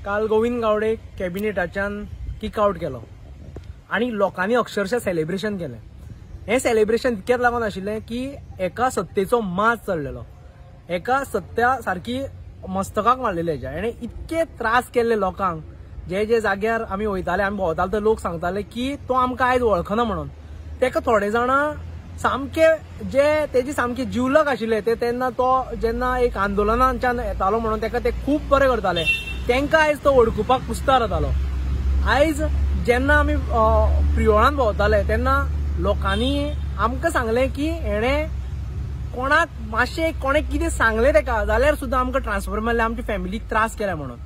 काल Govind Gawade कॅबिनेटाच्यान kick out केलो आनी लोकांनी अक्षरशः सेलिब्रेशन केलें. हें सेलिब्रेशन इतक्यात लागून आशिल्लें की एका सत्तेचो माज चडलेलो, एका सत्या सारकी मस्तकाक मारलेले हेज्या. हेणें इतके त्रास केल्ले लोकांक, जे जे जाग्यार आमी वयताले, आमी भोंवताले, ते लोक सांगताले की तो आमकां आयज वळखना म्हणून. तेका थोडे जाणां सामके जे तेजी सामके जिवलग आशिल्ले ते तेन्ना तो जेन्ना एक आंदोलनाच्यान येतालो म्हणून तेका ते खूब बरें करताले, तेंकां आयज तो वळखुपाक कुस्तार जातालो. आयज जेन्ना आमी प्रियोळान भोंवताले तेन्ना लोकांनी आमकां सांगलें की हेणें कोणाक मातशें कोणें कितें सांगलें तेका जाल्यार सुद्दां आमकां ट्रान्सफर मारले, आमच्या फॅमिलीक त्रास केल्या म्हणून.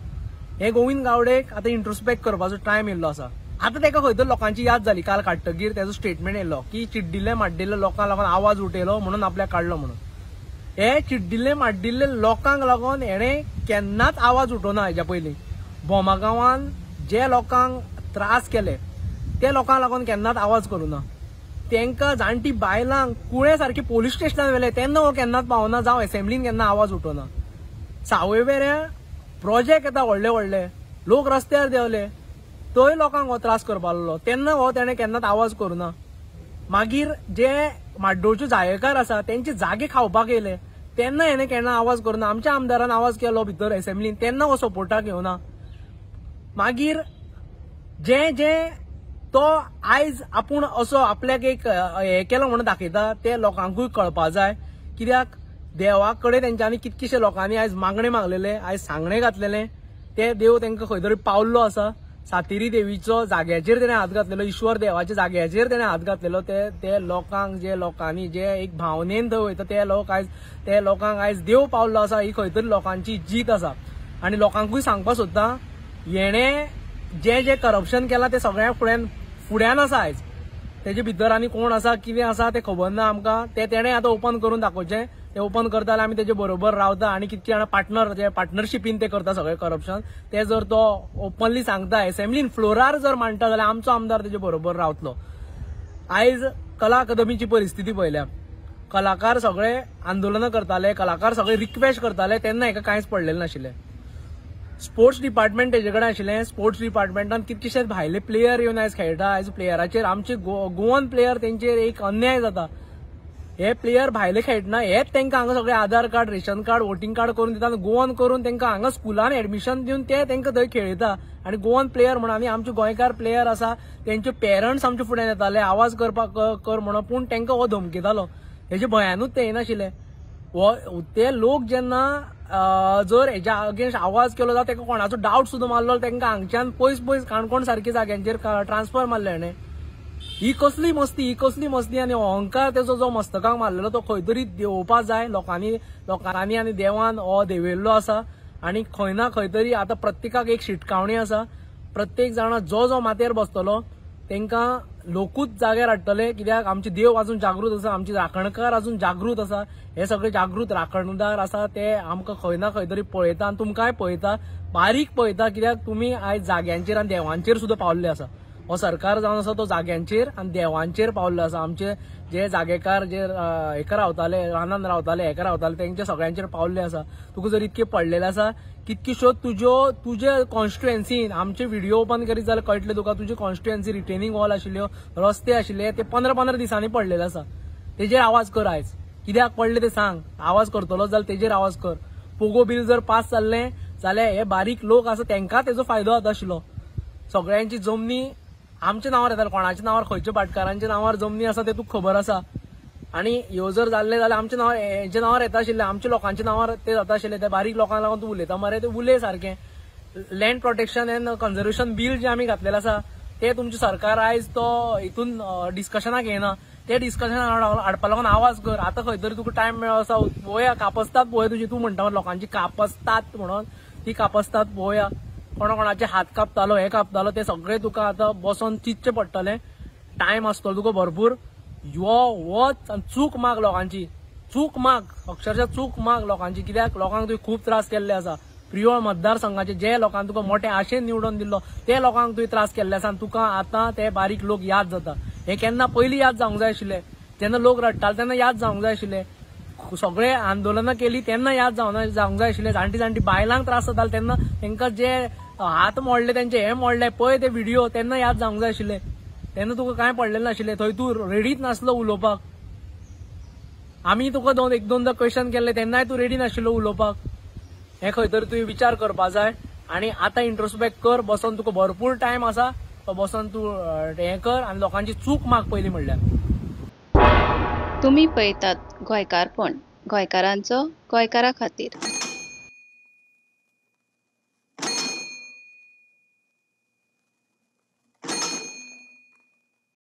हे गोविंद गावडेक आतां इंट्रोस्पेक्ट करपाचो टायम येयल्लो आसा. आतां तेका खंय तरी लोकांची याद जाली. काल काडटगीर तेजो स्टेटमेंट येयलो की चिड्डिल्ले माड्डिल्ले लोकांक लागून आवाज उठयलो म्हणून आपल्याक काडलो म्हणून. हे चिड्डिल्ले माड्डिल्ले लोकांक लागून हेणें केन्नाच आवाज उठोवना. हेज्या पयलीं भोमा गांवान जे लोकांक त्रास केले ते लोकांक लागून केन्नाच आवाज करूना. तेंकां जाणटी बायलांक कुळे सारके पोलीस स्टेशनान व्हेले तेन्ना हो केन्नाच पावना, जावं एसेंब्लीन केन्ना आवाज उठोवना. सावयवेऱ्या प्रोजेक्ट येता व्हडले व्हडले, लोक रस्त्यार देंवले थंय लोकांक हो त्रास करपा लागलो, तेन्ना हो तेणें केन्नाच आवाज करूना. मागीर जे माड्डोळच्यो जायेकार आसा तेंचे जागे खावपाक येयले तेन्ना हेणें केन्ना आवाज करूना. आमच्या आमदारान आवाज केलो भितर एसेंब्लीन तेन्ना हो सपोर्टाक येवना. मागीर जे जे तो आयज आपूण असो आपल्याक एक हें केलो म्हणून दाखयता ते लोकांकूय कळपा जाय. कित्याक देवा कडेन तेंच्यांनी कितकेशे लोकांनी आयज मागणें मागलेले, आयज सांगणें घातलेलें, ते देव तेंकां खंय तरी पावल्लो आसा. सातेरी देवीचो जाग्याचेर तेणें हात घातलेलो, ईश्वर देवाच्या जाग्याचेर तेणें हात घातलेलो. ते ते लोकांक जे लोकांनी जे एक भावनेन थंय वयता ते लोक आयज ते लोकांक आयज देव पावल्लो आसा. ही खंय तरी लोकांची जीत आसा. आनी लोकांकूय सांगपाक सोदता, हेणें जे जे करप्शन केलां ते सगळ्या फुड्यान आसा आयज. तेजे भितर आनी कोण आसा कितें आसा तें खबर ना आमकां. ते तेणें आतां ओपन करून दाखोवचें. ते ओपन करता जाल्यार आमी तेजे बरोबर रावता. आनी कितके जाणां पार्टनर जे पार्टनरशिपीन ते करता सगळें करप्शन, ते जर तो ओपनली सांगता एसेंब्लीन फ्लोरार जर मांडटा जाल्यार आमचो आमदार तेजे बरोबर रावतलो. आयज कला अकादमीची परिस्थिती पळयल्या, कलाकार सगळे आंदोलनां करताले, कलाकार सगळे रिक्वेस्ट करताले, तेन्ना हेका कांयच पडलेलें नाशिल्लें. स्पोर्ट्स डिपार्टमेंट तेजे कडेन आशिल्लें. स्पोर्ट्स डिपार्टमेंटान कितकेशेच भायले प्लेयर येवन आयज खेळटा. आयज प्लेयराचेर आमचे गोवन प्लेयर तेंचेर एक अन्याय जाता. हे प्लेयर भायले खेळटना हेच तेंकां हांगा सगळे Aadhaar card, ration card, voting card करून दिता आनी गोवन करून तेंकां हांगा स्कुलान एडमिशन दिवन ते तेंकां थंय खेळयता. आनी गोवन प्लेयर म्हणून आनी आमचे गोंयकार प्लेयर आसा तेंचे पेरंट्स आमच्या फुड्यान येताले आवाज करपाक कर म्हणून, पूण तेंकां हो धमकितालो. हेजे भंयानूच ते येनाशिल्ले. हो ते लोक जेन्ना जर हेज्या अगेन्स्ट आवाज केलो जाल्यार तेका कोणाचो डावट सुद्दां मारलो, तेंकां हांगच्यान पयस पयस काणकोण सारके जाग्यांचेर ट्रान्सफर मारले हेणें. ही कसली मस्ती, ही कसली मस्ती. आनी अहंकार तेजो जो मस्तकाक मारलेलो तो खंय तरी देंवोवपा जाय लोकांनी. लोकांनी आनी देवान हो देंवयल्लो आसा. आनी खंय ना खंय तरी आतां प्रत्येकाक एक शिटकावणी आसा. प्रत्येक जाणा जो जो माथ्यार बसतलो तेंकां लोकूच जाग्यार हाडटले. कित्याक आमचे देव अजून जागृत आसा, आमचे राखणकार अजून जागृत आसा. हे सगळे जागृत राखणदार आसा ते आमकां खंय ना खंय तरी पळयता आनी तुमकांय पळयता, बारीक पळयता. कित्याक तुमी आयज जाग्यांचेर आनी देवांचेर सुद्दां पावल्ले आसा. हो सरकार जावन आसा तो जाग्यांचेर आनी देवांचेर पावल्लो आसा. आमचे जे जागेकार जे हेका रावताले, रानान रावताले, हेका रावताले, तेंच्या सगळ्यांचेर पावल्ले आसा. तुका जर इतके पडलेले आसा कितक्योश्यो तुज्यो तुजे कॉन्स्टिट्युएन्सीन आमचे व्हिडिओ ओपन करीत जाल्यार कळटलें तुका. तुजे कॉन्स्टिट्युएन्सी रिटेनिंग वॉल आशिल्ल्यो, रस्ते आशिल्ले ते 15-15 दिसांनी पडलेले आसा. तेजेर आवाज कर आयज. कित्याक पडले ते सांग. आवाज करतलो जाल्यार तेजेर आवाज कर. पोगो बील जर पास जाल्लें जाल्यार हे बारीक लोक आसा तेंकां तेजो फायदो जाता आशिल्लो. सगळ्यांची जमनी आमच्या नांवार येताले, कोणाच्या नांवार खंयच्या भाटकारांच्या नांवार जमनी आसा ते तुका खबर आसा. आनी ह्यो जर जाल्ले जाल्यार आमच्या नांवार हेंच्या नांवार येता आशिल्ले, आमच्या लोकांच्या नांवार ते जाता आशिल्ले. ते बारीक लोकांक लागून तूं उलयता मरे, ते उलय सारकें. Land protection and conservation bill जें आमी घातलेलें आसा ते तुमचें सरकार आयज तो हितून डिस्कशनाक येना. ते डिस्कशनाक हाडपा लागून आवाज कर. आतां खंय तरी तुका टायम मेळ्ळो आसा, पळोवया कापस्तात पळोवया तुजी. तूं म्हणटा लोकांची कापस्तात म्हणून, ती कापस्तात पळोवया. कोणा कोणाचे हात कापतालो, हे कापतालो, ते सगळे तुका आतां बसोन चिंतचें पडटलें. टायम आसतलो तुका भरपूर. यो वच आनी चूक माग लोकांची, चूक माग, अक्षरशः चूक माग लोकांची. कित्याक लोकांक तुवें खूब त्रास केल्ले आसा. प्रियोळ मतदारसंघाचे जे लोकांक तुका मोठे आशेन निवडून दिल्लो ते लोकांक तुवें त्रास केल्ले आसा. आनी तुका आतां ते बारीक लोक याद जाता. हे केन्ना पयलीं याद जावंक जाय आशिल्ले, जेन्ना लोक रडटाले तेन्ना याद जावंक जाय आशिल्ले. सगळे आंदोलनां केली तेन्ना याद जावंक जाय आशिल्लें. जाणटी जाणटी बायलांक त्रास जाताले तेन्ना तेंकां जे हात मोडले तेंचे, हे मोडले, पळय ते व्हिडिओ तेन्ना याद जावंक जाय आशिल्ले. तेन्ना तुका कांय पडलेलें नाशिल्लें, थंय तूं रेडीच नासलो उलोवपाक. आमी तुका एक दोनदा क्वेश्चन केल्ले तेन्नाय तूं रेडी नाशिल्लो उलोवपाक. हें खंय तरी तुवें विचार करपा जाय आनी आतां इंट्रोस्पेक्ट कर, बसोन तुका भरपूर टायम आसा तो बसोन तूं हें कर आनी लोकांची चूक माग पयलीं म्हणल्यार. तुमी पळयतात गोंयकारपण, गोंयकारांचो गोंयकारा खातीर.